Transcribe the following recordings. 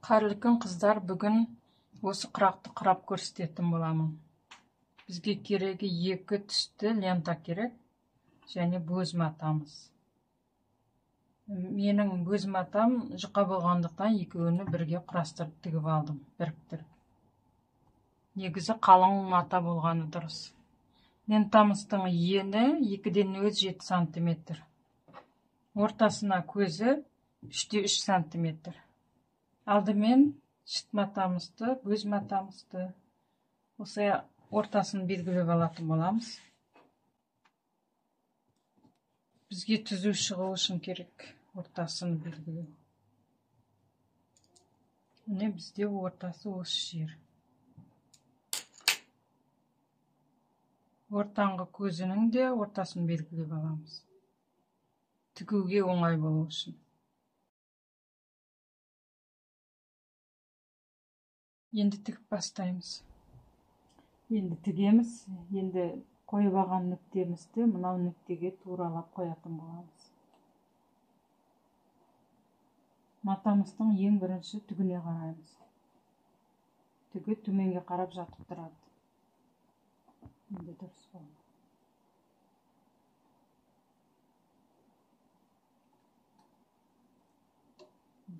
Қайырлы күн, қыздар. Бүгін осы құрақты құрап көрсететін боламын. Бізге керегі екі түсті лента керек және бөз матамыз. Менің бөз матам жұқа болғандықтан екеуini бірге құрастырып тігіп алдым, біріктіріп. Негізі қалың мата болғаны дұрыс. Лентамыздың ені 2,07 сантиметр. Ортасына көзі 3,3 сантиметр. Алдымен шыт матамызды, бөз матамызды осы ортасын белгілеп алатын боламыз. Бізге түзу шығу үшін керек ортасын белгілеу. Міне бізде ортасы осы жер. Ортаңғы көзінің де ортасын белгілеп аламыз. Тігуге оңай болу үшін. Енді тігіп бастаймыз. Енді тігеміз. Енді қойып алған нүктемізді мынау нүктеге туралап қоятын боламыз. Матамыздың ең бірінші түгіне қараймыз. Түгі төменге қарап жатып тұрады. Енді дұрыс болды.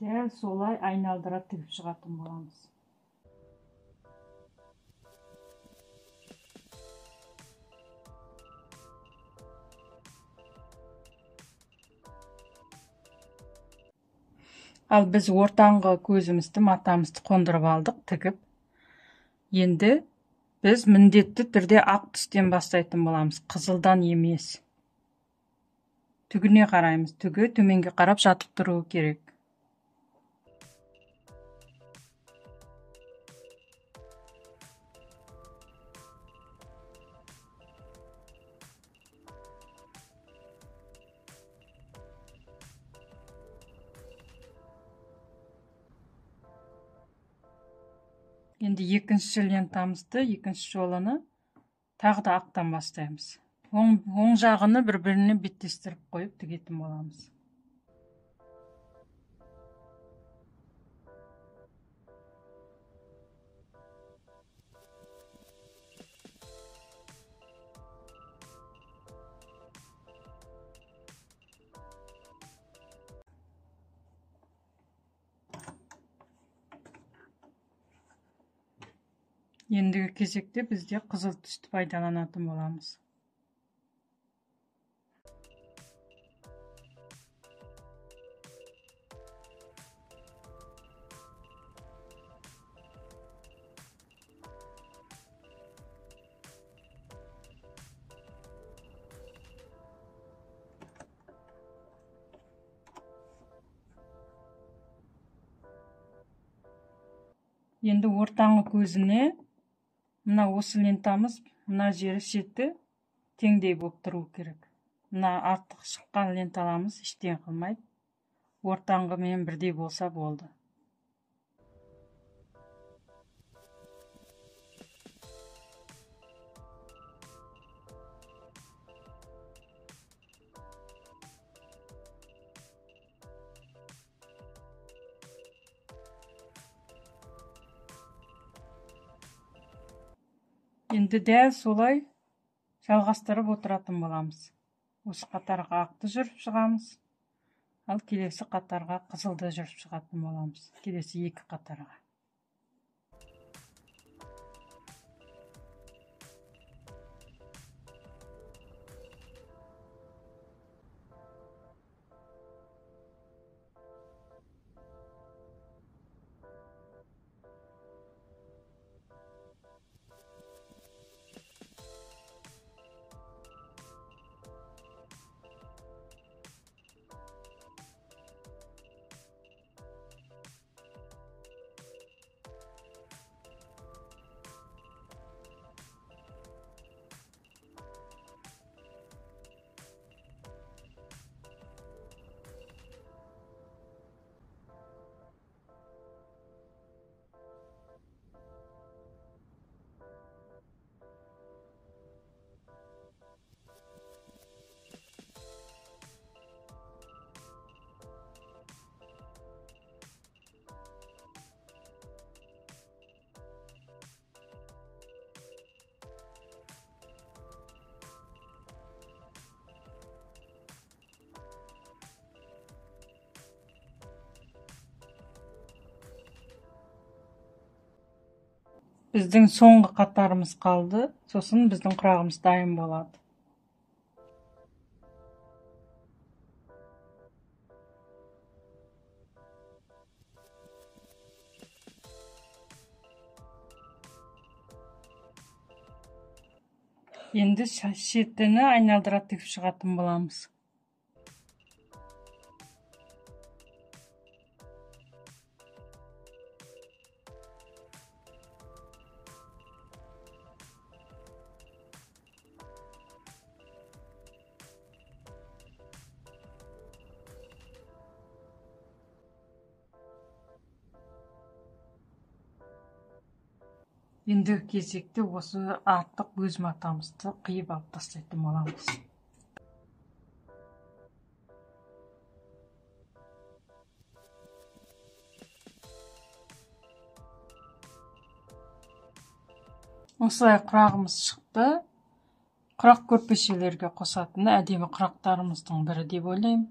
Дәл солай айналдыра тігіп шығатын боламыз. Ал біз ортаңғы көзімізді, матамызды қондырып алдық, тігіп. Енді біз міндетті түрде ақ түстен бастайтын боламыз, қызылдан емес. Түгіне қараймыз, түгі төменге қарап жатып тұруы керек. Енді екінші лентамызды, екінші жолыны тағы да ақтан бастаймыз. Оң жағыны бір-біріне беттестіріп қойып тігетін боламыз. Ендігі кезекте бізде қызыл түсті пайдаланатын боламыз. Енді ортаңғы көзіне мына осы лентамыз, мына жері шеті теңдей болып тұру керек. Мына артық шыққан ленталамыз ештеңе қылмайды. Ортаңғымен бірдей болса болды. Енді дәл солай жалғастырып отыратын боламыз. Осы қатарға ақты жүріп шығамыз, ал келесі қатарға қызылды жүріп шығатын боламыз. Келесі екі қатарға. Біздің соңғы қатарымыз қалды, сосын біздің құрағымыз дайын болады. Енді шетіні айналдыра тігіп шығатын боламыз. Ендігі кезекте осы артық өз матамызды қиып алып тастайтын боламыз. Осылай құрағымыз шықты. Құрақ көрпешелерге қосатын әдемі құрақтарымыздың бірі деп ойлаймын.